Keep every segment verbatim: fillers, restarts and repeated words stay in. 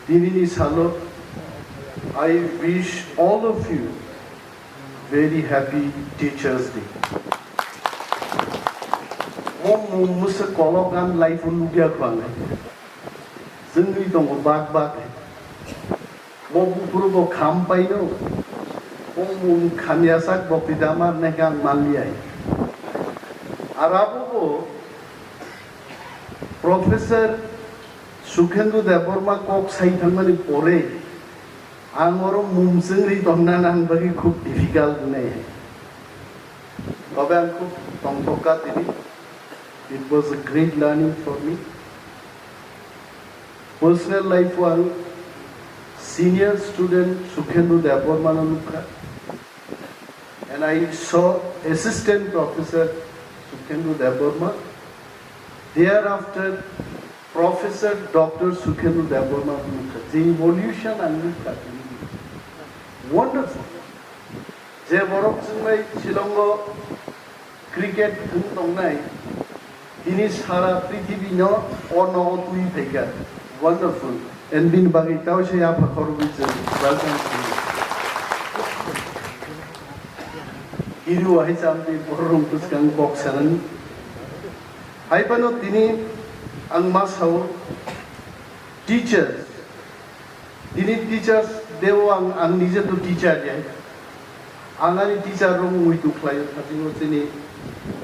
Tinini salo, I wish all of you very happy Teachers' Day. Mo mung musa kologan life nugya kwangai. Jengni tongo bak bak. Mo bupuru bo kham paino. Mo mung khamya sak bo pidamar ne gang manliai. Arabo bo Professor Sukhendu Debbarma kok sai thangmani pore ang oro mung chengri tongna nang bagwi khub difficult ne. Tobe ang khub tongthokka tini. It was a great learning for me. Personal life o ang senior student Sukhendu Debbarma no nukha. And I saw Assistant Professor Sukhendu Debbarma. Thereafter, Professor Doctor Sukhendu Debbarma nukha. Je evolution ang nukha. Wonderful. Je borok chwnglai Shillongo cricket thwng tongnai, tini sara prithibi no o nogo twi phaikha. Wonderful. And bini bagwi tawisa yapha khorokwi chwng welcome khlaio. Hero hai chamdi borok bwskang kok sanani. Hai phano tini ang ma sao teachers. Tini Teachers' Day o ang, ang nije to teacher ya. Ang ani teacher rok mui tu khlaio, thajingo chini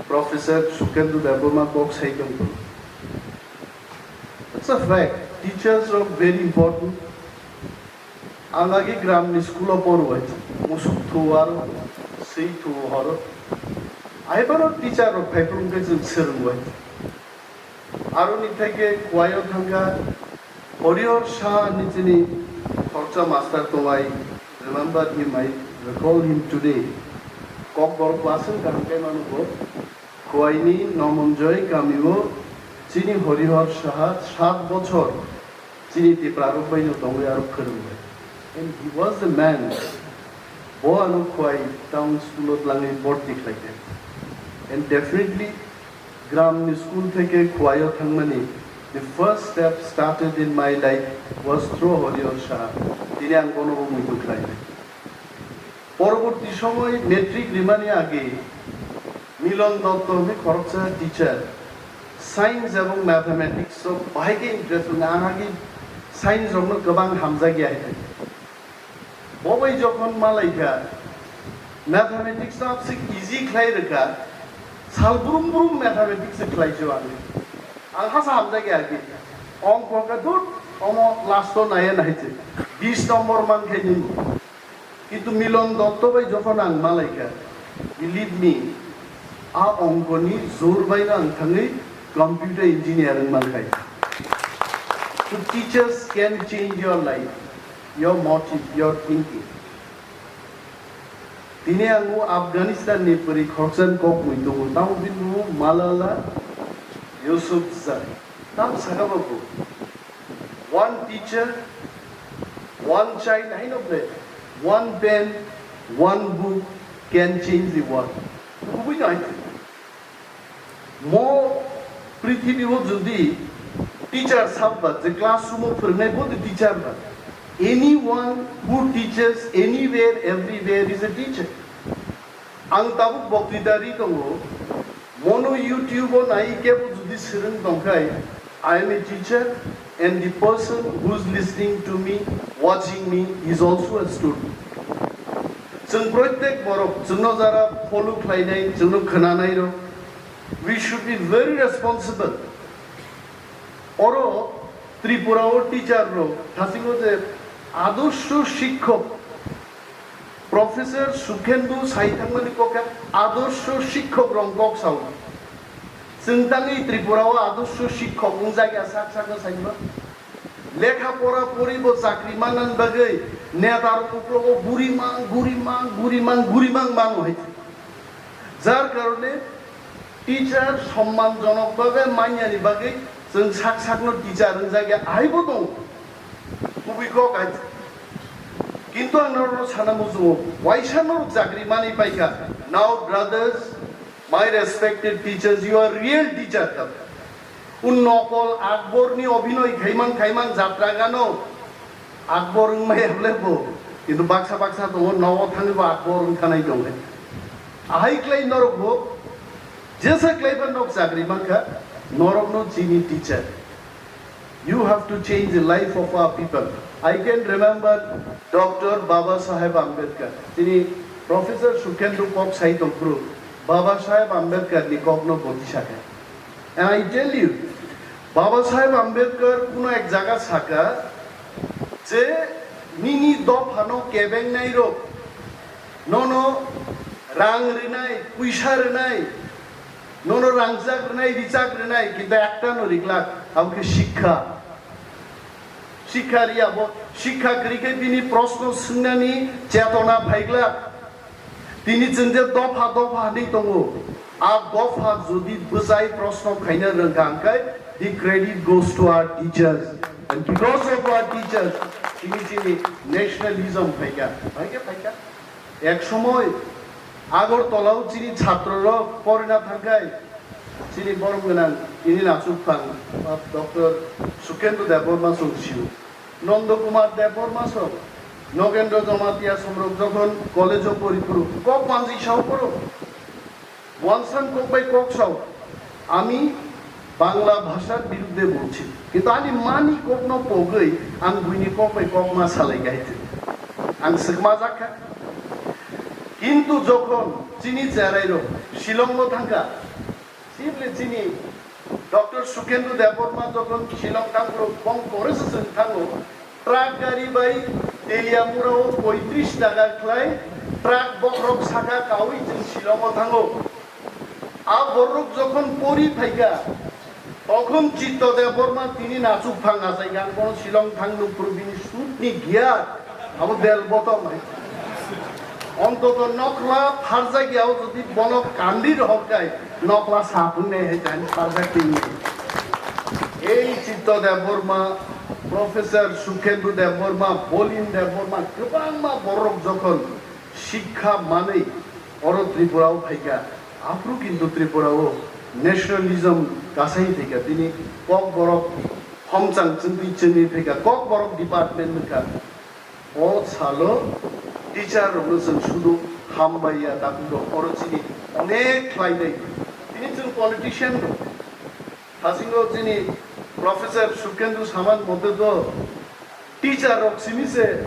Professor Sukhendu Debbarma kok sai tong. It's a fact. Teachers rok very important. Ang agi gram ni school o poro hai. Musuk thu aro, sei thu horo. Ai baro teacher rok phai phung ke jeng serung hai. Aroni theke kuaio thangkha Horihor Saha ni chini khoroksa master tong, I remember him, I recall him today. Kokborok bo aswk kaham khe mano bo. Kuaini Nomonjoy kamio chini Horihor Saha sat bochor chini Tipra rok bai no tongwi aro phwrwng bai. And he was the man. Bo ano Kuai town school o twlangwi borti khlai kha. And definitely Gram ni school theke Kuaio thangmani, the first step started in my life was through Horihor Saha. Tini ang bono bo muitu khlai. Poroborti somoy matric rimani age Milon Dotto hwnwi khoroksa teacher, science ebong mathematics o bahai khe interest wngkha. Ang age science rokno kwbang hamjakya hai. Bo bai jokhon malaikha, mathematics no absik easy khlai rwkha, sal brum brum mathematics se khlai jo ang. Ang hasa hamjakya age, ongkho khe dut, omo last o naiya nai se, bis number man khe nini. Kintu Milon Dotto bai jokhon ang malaikha, believe me, a ongkoni jor bai no ang thangwi computer engineer wng man khai. So teachers can change your life, your motive, your thinking. Tini ang o Afghanistan ni pori khoroksa ni kok mui tongo, tamo bini bumo Malala Yousafzai. Tam saka bo bo, one teacher, one child, hai no ble, one pen, one book can change the world. Kubui no hai. Mo prithibi o jodi teacher sab ba, je classroom o phwrwngnai bo de teacher ba. Anyone who teaches anywhere, everywhere is a teacher. Ang tabuk boktwita ri tongo, mono YouTube o nai kebo jodi swrwng tongkhai, I am a teacher and the person who is listening to me, watching me is also a student. Chwng proitek borok, chwngno jara follow khlainai, chwngno khwnanai rok, we should be very responsible. Oro Tripura o teacher rok thasingo je adorsho shikhok, Professor Sukhendu sai thangmani kokha adorsho shikhok rok kok sao. Chwng tangwi Tripura o adorsho shikhok wngjakya sak sakno saima. Lekha pora pori bo chakri manna bagwi neta rok uklogo guri mang, guri mang, guri mang, guri mang mano hai. Jar karone teacher somman jonok bagwi manyani bagwi chwng sak sakno teacher wngjakya ahaibo tongo. Kubui kok hai. Kintu ang norok sana muchungo, waisa norok chakri mani paikha. Now brothers, my respected teachers, you are real teacher. Un nokol Akbor ni obhinoi khaiman khaiman jatra gano Akbor wngmaya bole bo, kintu baksa baksa tongo, nogo thangwi bo Akbor wngthanai tongkhe. Ahai klai norok bo, jesa klaiba nok chakri mankha, norokno chini teacher. You have to change the life of our people. I can remember Doctor Baba Saheb Ambedkar. Chini Professor Sukhendu kok sai tongphuru, Baba Saheb Ambedkar ni kokno boti sakha. And I tell you, Baba Saheb Ambedkar kuno ek jaga saka je nini dophano kebengnai rok nono rang rinai, puisa rinai, nono rangjak rinai, richak rinai, kintu ekta no riglak, abo khe sikha. Sikha riya bo, sikha kwrwi khe bini proshno swngnani chetona phaiglak. Tini chwng je dopha dopha hinwi tongo, a dopha jodi bwchai proshno khaina rwngkha hwnkhe, the credit goes to our teachers. And because of our teachers, tini chini nationalism phaikha, phaikha, phaikha. Ek somoy Agartala-o chini chhatrorok porina thangkhai, chini borom gwnang, tini nachuphang, Doctor Sukendra Debbarma song sio. Nanda Kumar Debbarma song, Nagendra Jamatia songrok jokhon college-o pori phuru kok manjwi sao phuru. Wansan kok bai kok sao, "Ami Bangla bhashar birudde bolchi." Kintu ani mani kokno pogwi ang buini kok bai kok ma salai gai. Ang swkma jak kha. Kintu jokhon chini cherai rok Shillong-o thangkha, Sibole chini Doctor Sukendra Debbarma jokhon Shillong thangphuru bong kore se chwng thango, truck gari bai Teliamura-o poitris taka khlai, truck bohrok saka kaui chwng Shillong-o thango. A borok jokhon pori phaikha, tokhon Chitto Debbarma tini nachuphang achai kha, ang bono Shillong thang nukphuru bini sutni giya. Abo bel bottom hai. Ontoto nokla pharjak ya, o jodi bono kandi rohor kai, nokla sapung nai hai tani pharjak tini. Ei Chitto Debbarma, Professor Sukhendu Debbarma, Bolin Debbarma, kwbangma borok jokhon sikha manwi oro Tripura-o phaikha, aphuru kintu Tripura-o nationalism kasai phaikha, bini kok borok homchang chwngwi chwngwi phaikha, kok borok department wngkha. O salo teacher rokno chwng sudu hambai ya, takhuk rok oro chini onek khlai nai. Tini chwng politician rok, hasingo chini Professor Sukhendu saman mote to teacher rok simi se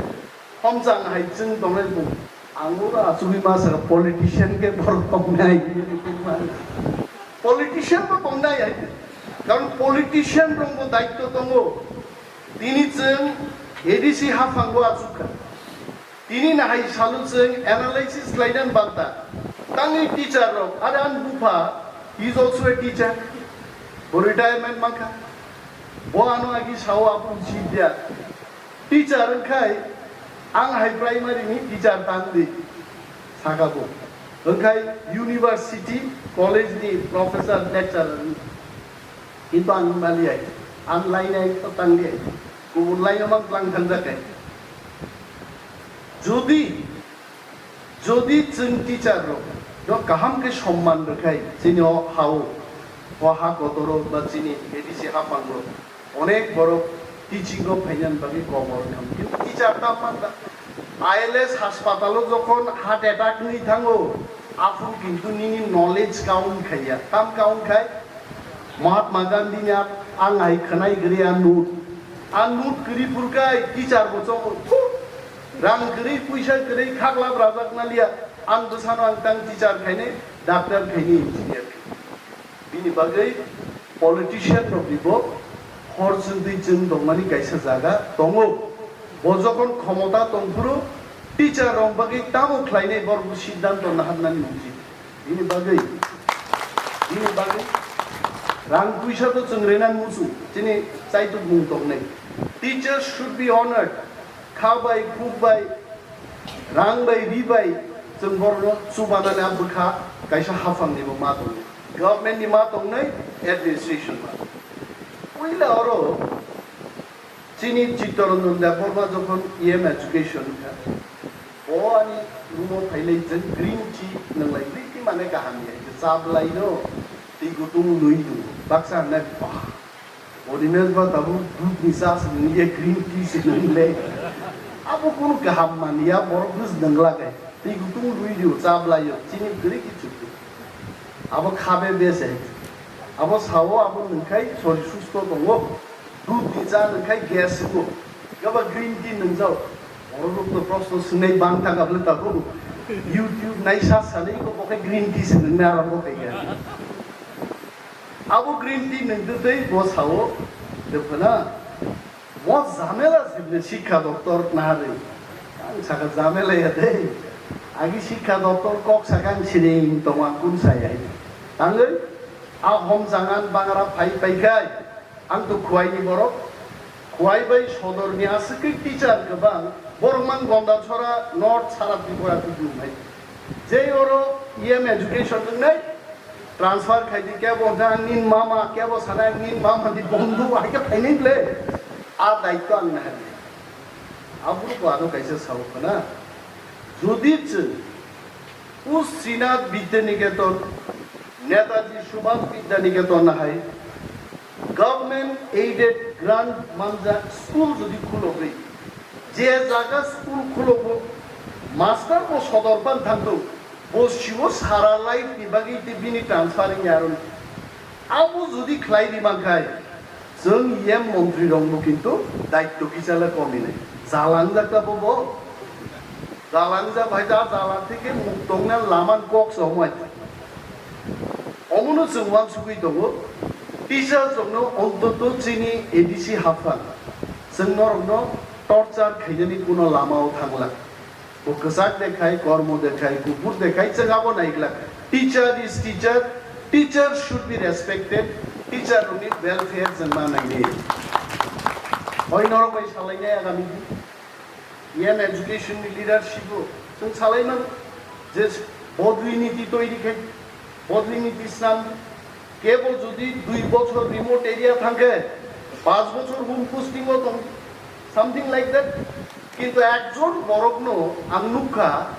homchang hai chwng tongnai bung. Ang oro achugwi ma saka politician khe borok tongnai. Politician bo tongnai hai. Karon politician rok bo daitto tongo. Tini chwng A D C haphango achukha. Tini nahai salo chwng analysis khlainani banta. Tangwi teacher rok, are ani bupha is also a teacher. Bo retirement mankha. Bo ano agi sao aphuru sibya. Teacher wngkhai, ang hai primary ni teacher tang di, saka bo. Wngkhai university, college ni professor, lecturer wngkha. Kintu ang mali ai, ang line ai to tang di ai. Kubun line o mang tlang thang jak ai. Jodi Jodi chwng teacher rok no kaham khe somman rwkhai, chini o ha-o, o ha kotor o ba chini A D C haphang rok onek borok teaching o phainani bagwi kobor wngkha. Kintu teacher ta man da. I L S hospital o jokhon heart attack wngwi thango, aphuru kintu nini knowledge count khaiya. Tam count khai? Mahatma Gandhi ni a-, ang hai khwnai gri a note. A note kwrwi phurkhai teacher bo chongo. Thu! Rang kwrwi, puisa kwrwi, khaklap rajak naliya. Ang bwsano ang tang teacher khainai, doctor khainai, engineer khainai. Bini bagwi politician rok ni bo hor chwngtwi chwng tongmani kaisa jaga tongo. Bo jokhon khomota tongphuru teacher rok bagwi tamo khlainai borok siddhanto naharnani ucit. Bini bagwi, bini bagwi rang puisa to chwng rina muchung, chini chaituk mung tongnai. Teachers should be honored. Kha bai, khuk bai, rang bai, ri bai, chwng borokno chubanani a bwkha kaisa haphang ni bo ma tongnai. Government ni ma tongnai, administration ma tongnai. Puila oro Chini Chittaranjan Debbarma jokhon E M education kha, bo ani room o phailai jeng green tea nwnglai, green tea mane kaham ya, cha bwlai no twi gutung nwi nw, baksa hwnna, "Bah, Orimes ba tabuk dudh ni cha se nung ye green tea se nung le." Abo kunu kaham manya, borok no nwnglak hai. Twi kutung rwi rio, cha bwlaio, chini kwrwi kichu kwrwi. Abo khabe bese. Abo sao, abo nwngkhai sori susto tongo. Dudh ni cha nwngkhai gas sugo. Gaba green tea nwngjao. Borok rok no proshno swngnai bang thang abole tabuk. YouTube naisa sanai ko bo khe green tea se nwngnai arombo khaikha. Abo green tea nwngtwi tei bo sao, de phana, mo jamela sibni sikha doptor narwi. Ang saka jamela ya de. Agi sikha doptor kok saka ang siring tongo ang kun sai ai. Tangwi, a hom jangan bangra phai phai khai. Ang to Khowai ni borok. Khowai bai sodor ni aswk khe teacher kwbang. Borok mang Gonda Chora North sara Tripura tublu mai. Je oro E M education wngnai. Transfer khai di, kebo hwnkhe ang nini mama, kebo sana ang nini mama ni bondhu, hai khe phainai ble. A daitwa ang nahar di. Aphuru bo ano kaisa sao khna. Jodi chwng o Srinath Vidyaniketan, Netaji Subhas Vidyaniketan hai government aided grant manjak school jodi khulogwi, je jaga school khulogo, master bo sodor ban thangtong, bo sibo sara life ni bagwi tei bini transfer wngya aro. Abo jodi khlai di mankhai, chwng E M montri rokbo kintu daityo kisa le komi nai. Jalang jak ta bo bo. Jalang jak bai ta jalang theke muk tongna laman kok somai. Omono chwng uansugwi tongo, teachers rokno ontoto chini A D C haphang chwng norokno torture khainani kuno lamao thangla. Bo kwchak de khai, kormo de khai, kuphur de khai, chwng abo naiglak. Teacher is teacher, teacher should be respected, teacher rokni welfare chwng ma naidi. Hoi norok bai salainai agami di. Iyan education ni leadership o chwng salai mano je bodri niti toiri khai, bodri niti snam, kebo jodi dui bochor remote area thangkhe, panch bochor home posting o tong, something like that. Kintu ekjon borokno ang nukha,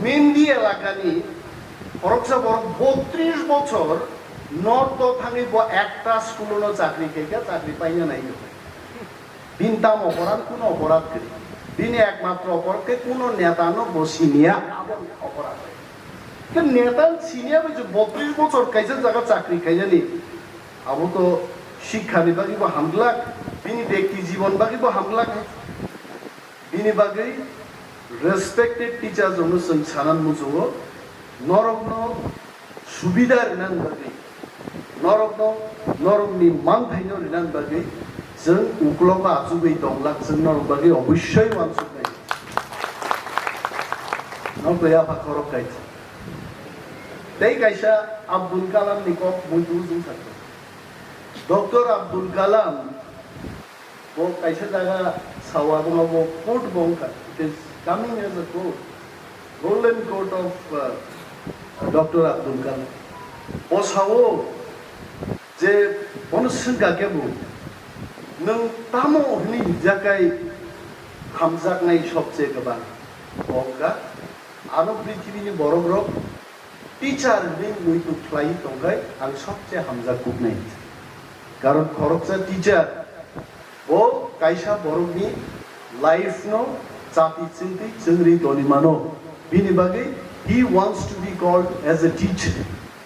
Mindi elakani khoroksa borok botris bochor north o thangwi bo ekta school-o no chakri khaikha, chakri paina nai rw. Bini tamo oporadh, kuno oporadh kwrwi. Bini ekmatro oporadh khe kuno neta no bo siniya, abo oporadh. Khe neta siniya bai je botris bochor kaisa jaga chakri khainani, abo to sikha ni bagwi bo hamglak, bini bekti jibon bagwi bo hamglak. Bini bagwi respected teachers rokno chwng sanan muchungo, norokno subida rinani bagwi, norokno, norokni manthaino rinani bagwi chwng uklogo achugwi tonglak, chwng norok bagwi obossoi uansuknai. Nokto yapha khorok kaisa. Tei kaisa Abdul Kalam ni kok muitu chwng sakha. Doctor Abdul Kalam bo kaisa jaga sao, abo bo quote bo wngkha, it is coming as a quote, golden quote of, uh, Doctor Abdul Kalam. Bo sao je bono swngkha khe bo, "Nwng tamo hwnwi hwnjakai hamjaknai sobse kwbang?" Bo wngkha, "Ano prithibini borokrok teacher hwnwi muitu khlaiwi tongkhai ang sobse hamjak kuknai." Karon khoroksa teacher bo kaisa borokni life no chati chwngtwi chwngri toni mano. Bini bagwi he wants to be called as a teacher.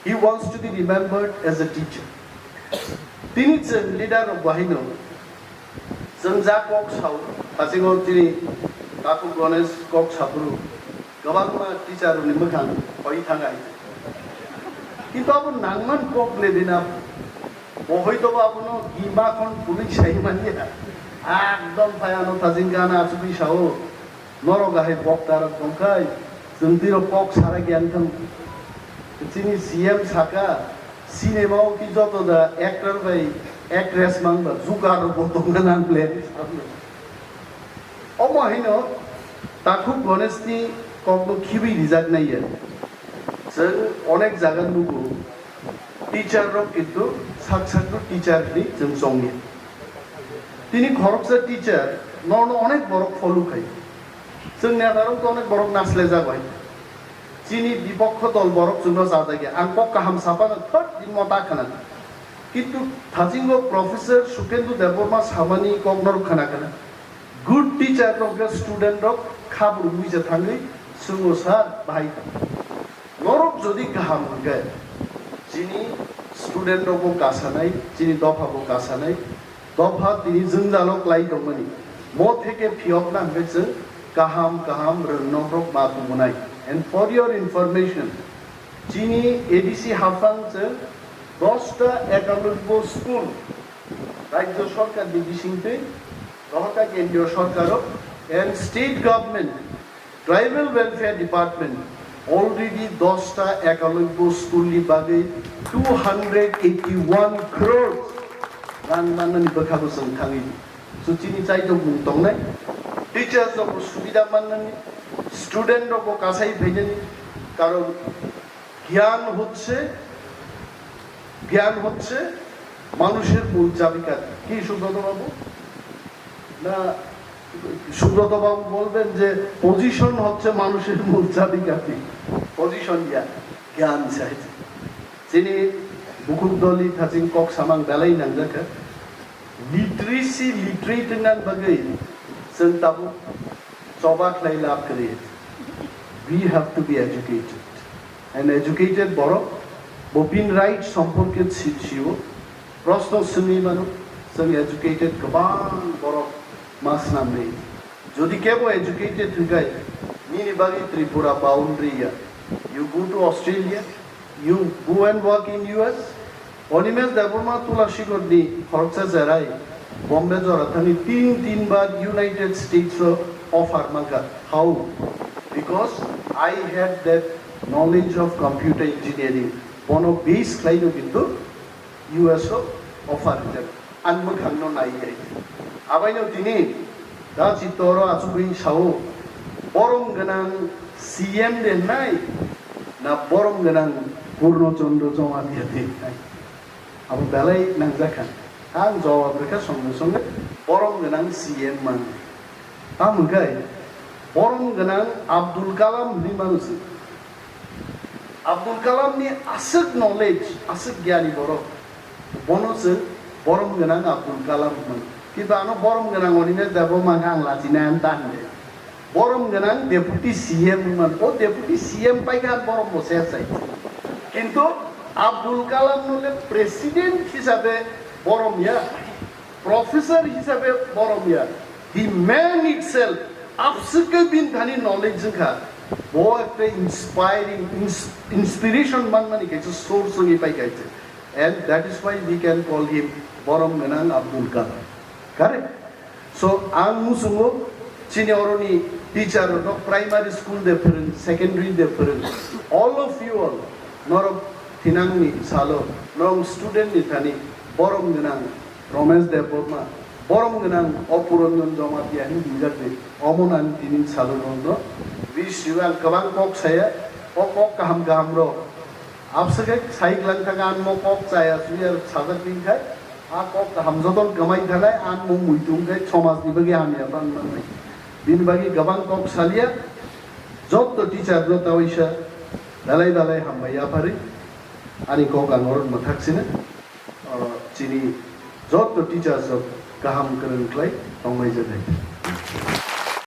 He wants to be remembered as a teacher. Tini chwng leader rok bahai no chwng ja kok sao, hachingo chini Takhuk Ganesh kok saphuru. Kwbangma teacher rokni mwkhang hoi thang ai. Kintu abo nangman kok le dina. Bo hoito ba abono gima khon phulik sai manya. Ekdom phai ano thajin gana achugwi sao. Norok ahai bokta rok tongkhai. Chwng twi rok kok sara gyan thang. Chini C M saka, cinema o ki joto da actor bai actress mang ba jugar rok bo tongna nang le. Omo haino Takhuk Ganesh ni kok no khibi rijak nai ya. Chwng onek jaga nugo, teacher rok kintu sak sak no teacher ni chwng chong ya. Tini khoroksa teacher no no onek borok follow khai. Chwng neta rok to onek borok naslejak bai. Chini bipokho dol borok chwngno chajagya. Ang kok kaham sapano thot din mota khna. Kintu thajingo Professor Sukhendu Debbarma samani kok norok khna khna. Good teacher rok khe student rok khabrumwi se thangwi swngo, "Sir, bahai tong." Norok jodi kaham hwnkhe, chini student rokbo kasanai, chini dophabo kasanai, dopha tini jwngjalo klai tongmani. Mo theke phiyokna hwnkhe chwng kaham kaham rwngnok rok ma tubunai. And for your information, chini A D C haphang chwng dosta ekalobbo school, rajyo sorkar ni bisingtwi, rohorkha kendriyo sorkaro and state government, tribal welfare department already dosta ekalobbo school ni bagwi two hundred eighty one crores rang mannani bwkhabo chwng thangwi. So chini chaitokmung tongnai, teachers rokbo subida mannani, student rokbo kasai phainani, karon জ্ঞান হচ্ছে, জ্ঞান হচ্ছে মানুষের মূল চাবিকাঠি। কি সুব্রত বাবু? না, সুব্রত বাবু বলবেন যে পজিশন হচ্ছে মানুষের মূল চাবিকাঠি। Position ya, জ্ঞান চাই। Chini bukhuk doli thaching kok samang belai nangjakha. Literacy, literate wngna bagwi chwng tabuk choba khlai lab kwrwi. We have to be educated. An educated borok bo bini right somporke si-, sio. Proshno swngwi mano, chwng educated kwbang borok ma swnamwi. Jodi kebo educated hwnkhe, nini bagwi Tripura boundary ya. You go to Australia, you go and work in U S. Animesh Debbarma Tulashigor ni khoroksa jerai Bombay jora thani tin tin bar United States o offer mankha. How? Because I had that knowledge of computer engineering. Bono base khlaino kintu U S o offer rijak. Ang mwkhangno nai nai. Abaino tini da chitoro achugwi sao, borom gwnang C M de nai, na borom gwnang Purno Chandra Jamatia de nai. Abo belai nangjakha. Ang jawab rwkha songe songe, borom gwnang C M man. Tamo hwnkhe borom gwnang Abdul Kalam hinwi mano se. Abdul Kalam ni aswk knowledge, aswk gyani borok, bono chwng borom gwnang Abdul Kalam hwnmano. Kintu ano borom gwnang Animesh Debbarma khe ang lachina ang ta hwnle. Borom gwnang Deputy C M hwnmano. O Deputy C M paikha ang borom bo se sai. Kintu Abdul Kalam no le President hisabe borom ya. Professor hisabe borom ya, the man itself, abswk khe bini thani knowledge wngkha, bo ekta inspiring, ins-, inspiration manmani kaisa source wngwi pai kaisa. And that is why we can call him Borom Gwnang Abdul Kalam. Correct? So, ang muchungo chini oroni teacher rok primary school de phwrwng, secondary de phwrwng, all of you all, norok thinangni salo, norok student ni thani Borom Gwnang Romesh Debbarma, borom gwnang o Puranjan Jamatia hinwi hwnjak di, omo nang tini salurokno wish rw ang kwbang kok saya, o kok kaham kaham rok. Absa khe sai glang thang ang mo kok chaya chuya sajak ring khai, a kok kaham joto kwmai thanai ang mo muitung khai somaj ni bagwi hamya tang nangnai. Bini bagwi kwbang kok salia, joto teacher no tawaisa belai belai hambai yaphari, ani kok ang oro mwthak sina. O, chini joto teachers rok kaham kwrwng khlai tongnai jagai.